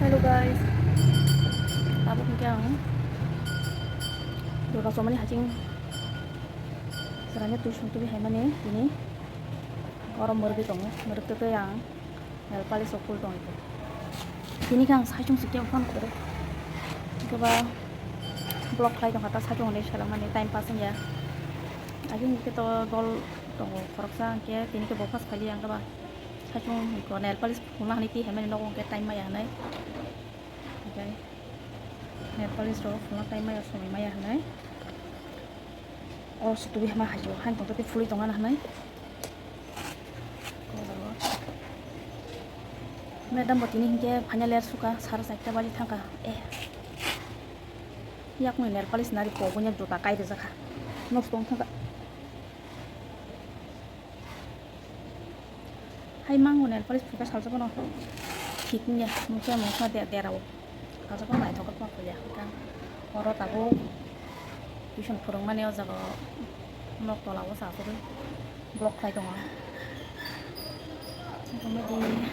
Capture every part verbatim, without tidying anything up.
Hello guys, abo hwnkhe ang Durga Chomani haching chwraino twi song twi haimani tini oro mwrwgwi tongo, mwrwk twi twi ang nail polish rok phul tongwi tongo. Tini khe ang saichung sikhe phone kwrwi khe ba block khlai tongkha ta saichung hwnwi swrwngmani time pass wngya. Agini khe to dol tongo khoroksa hwnkhe tini khe bo pass khaili ang khe ba saichung nail polish phulna hwnwi twi haimani nogo hwnkhe time maya hwnwi. Hwnkhe nail polish rok phulna time maya, somoi maya hwnwi. O sutuwi hama hai o, hain tongtwtwi phulwi tongna hwnwi. Madam bo tini hinkhe final year suka, sara charta baji thangkha. Eh. Yakni nail polish nari pogo nya juta kai rijak kha. Nosto wng thangkha. Hai mango nail polish phulkhe salsa bono thik wngya, mungsa mungsa de-, derao. Salsa bono naithok khe phulya. Oro tabuk tuition phwrwngmani o jaga o nok tola o sa asugwi block khlai tongo. Comedy.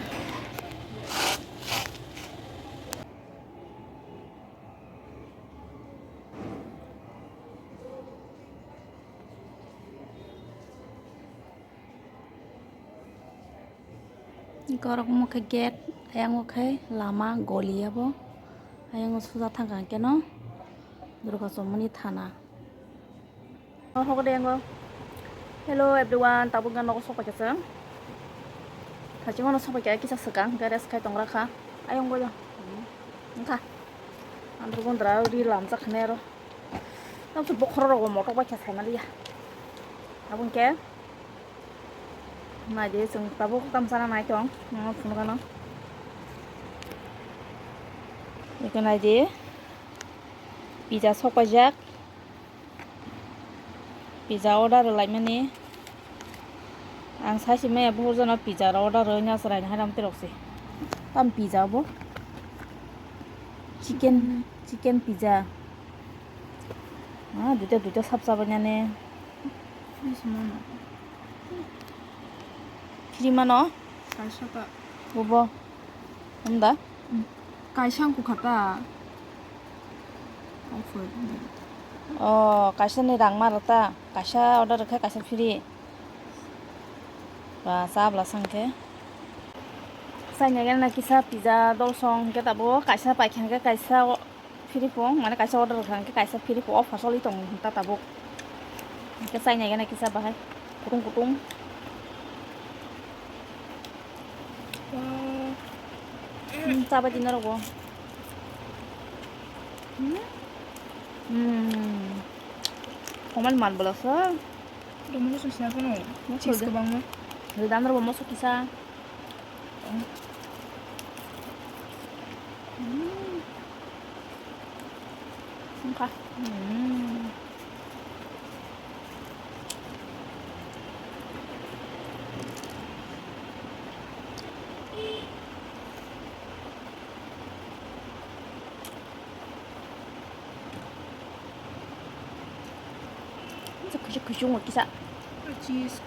Borok omo khe gate, ayang o khe lama goli abo, ayang o suja thangkha hwnkhe no Durga Chomoni thana. O hokor de yango. Hello everyone, tabuk nogo sok paikha chwng. Haching ono sok paikha kisa swkang, hwnkhe rest khai tongra kha. Ayang boyo. Wngkha. Andro gondra ri lamjak khane aro. Tamsuk bokhorok rokbo motok bai khe saimaliya. Abo hwnkhe naidi chwng tabuk tamsana naitong, phunukgano. Eko naidi pizza sok paijak. Pizza order rwlaimani. Ang saisi maya buhur jano pizza rok order rwina chwraini haram terok se. Tam pizza bo. Chicken, chicken pizza. Ah, duita, duita sap chabainani. Free se mano. Free mano? Kaisa ta. Bobo. Hwnda? Kaisa wngkha ta. Offer. O, kaisa ni rang ma rwta. Kaisa order rwkha, kaisa free. Ba, cha bwla sang khe. Chaina gana kisa pizza dol song hwnkhe tabuk kaisa paikha hwnkhe kaisa o-, free phung, mane kaisa order rwkha hwnkhe kaisa free phung, offer choli tong ta tabuk. Hwnkhe chaina gana kisa bahai kutung kutung. Wow. Hmm, chabai di norok bo. Hmm. Hmm. Komal mal bwla sa. Domo song sina phano. Mo cheese song kwbangma. Rwdan rwbo moso kisa. Hmm. Wngkha. Hmm. Kuchuk kuchuk wng kisa. Cheese.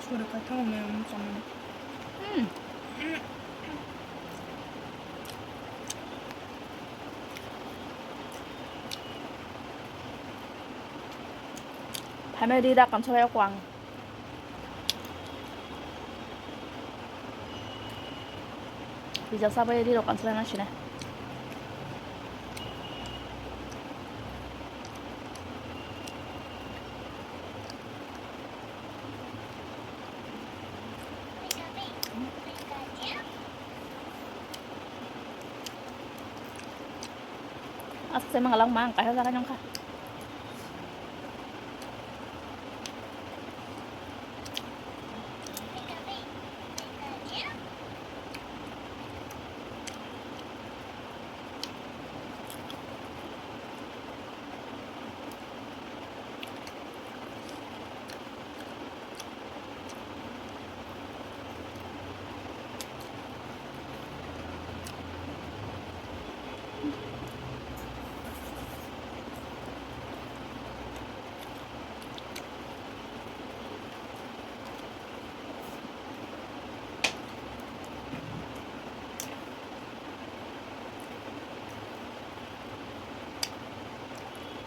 Sori kaithang wngmani wng chamani. Hmm. Phaimani ri da kansalai o kwang. Pizza sabai ri rok kansalai nang sina. Aswk se mangalak mang kaisa jaga nangkha.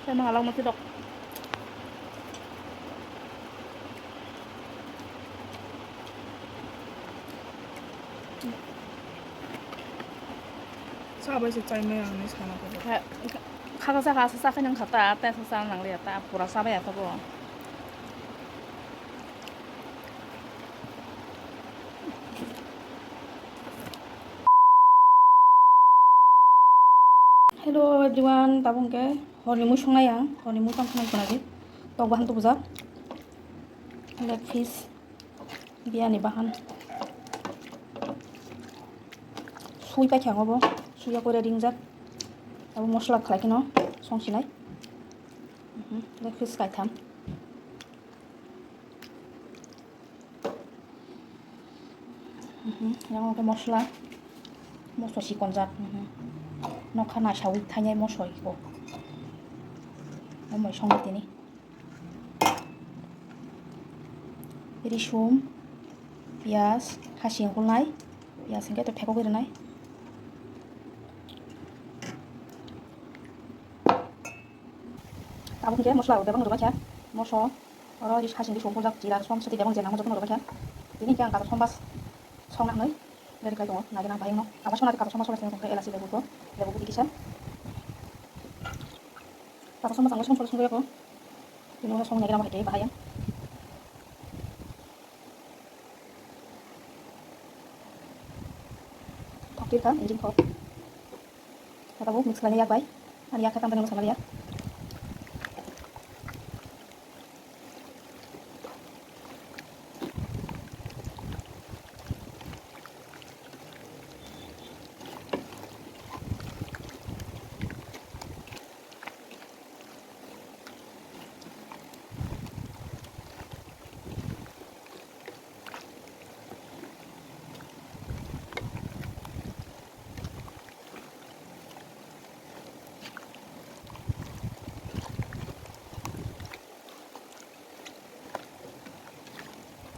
Tei mangalok mati dok. Sabai se chai maya ang ni sana ko. Kha, kha, kha, kha, sa, sa, kha, nang kha ta, ta, sa, sa, nang le ta, pura sabai ya ta bo. Hello everyone, tabuk hwnkhe horni mui songnai ang, horni mui tamo khwnai khwnai di. Tok bahan tubujak. Leg piece, biyani bahan. Sui paikha ang obo, suya kore ringjak. Abo mosla khlai kheno songsinai. Mhm, leg piece kaitham. Mhm, yang khe mosla, mosla sikonjak, mhm. Nokha nasawi thainai mosla iko. Omoi songwi tini. Risum, piyaj, hasing hulnai, piyaj hwnkhe to thekogwi rwnai. Tabuk hwnkhe mosla rok bebak rwbaikha, moso, oro ri hasing risum huljak, jira, som, sati bebak je nangma jotono rwbaikha. Tini hwnkhe ang kaisa sombas songna hwnwi ready khlai tongo, naigena bahai wngno. Abo songna kaisa sombas songna songna elachi lebu bo, lebu bwtwi kisa. Kaisa sombas ang song song song rwkha. Tini uno song naigena bahai khe bahai ang. Thoktirkha engine kho. Kata bo mix khlaina yak bai. Ani yak khe tang tang mix khlaina yak.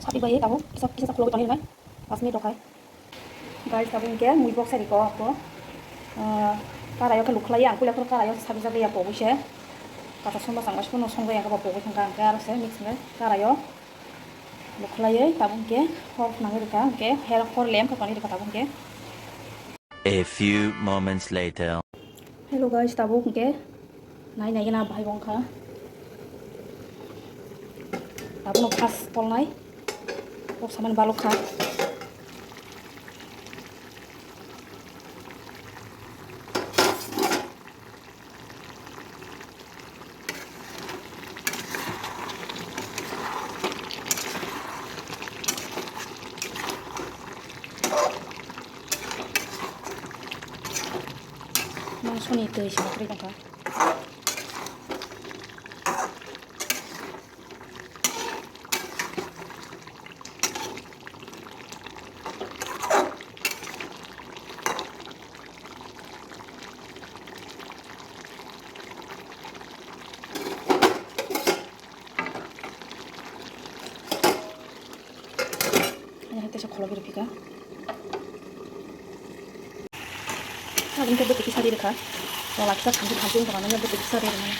Sapi bai tabuk kisa kisa sa khulogwi tonwi rwnai, pas minute rok hai. Guys, tabuk hwnkhe mui bok sari ko ako, ah, karai o khe lukhlai ang, puila phuru karai o sabi sabi ya pogwi se. Kaisa somba changma se phano songbai ang khe bo pogwi thangkha, hwnkhe aro se mix hwnkhe karai o lukhlaiwi tabuk hwnkhe hor nangwi rwkha, hwnkhe her hor lem khe tonwi rwkha tabuk hwnkhe. A few moments later. Hello guys, tabuk hwnkhe nai nai gana bahai wngkha. Tabukno fast polnai. Kok samani balok kha. Mangsoni twi se kwrwi tongkha. Ani hai teisa khulogwi rw phika. Tabuk khe bwtwi kisa ri rwkha. Tola kisa thamchi thamchi wng tongmani, bwtwi kisa ri rwmani.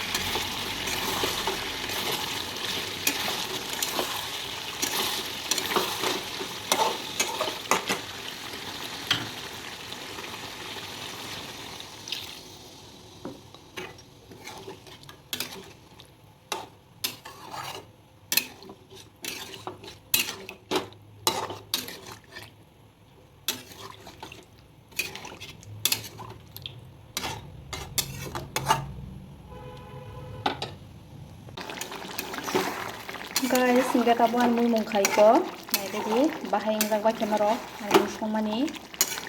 Guys, hingke tabuk ani mui mung khai ko, naidi bahai wngjak bai khe norok ani mui songmani,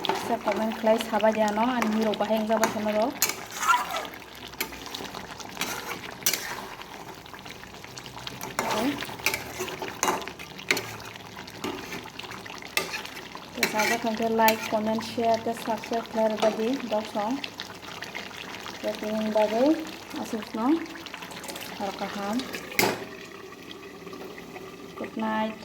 kisa comment khlai sabai di ano ani mui rok bahai wngjak bai khe norok. Tei sajak khe like, comment, share tei subscribe khlai rwbaidi doksong. Tei tini bagwi aswkno hor kaham. Good night.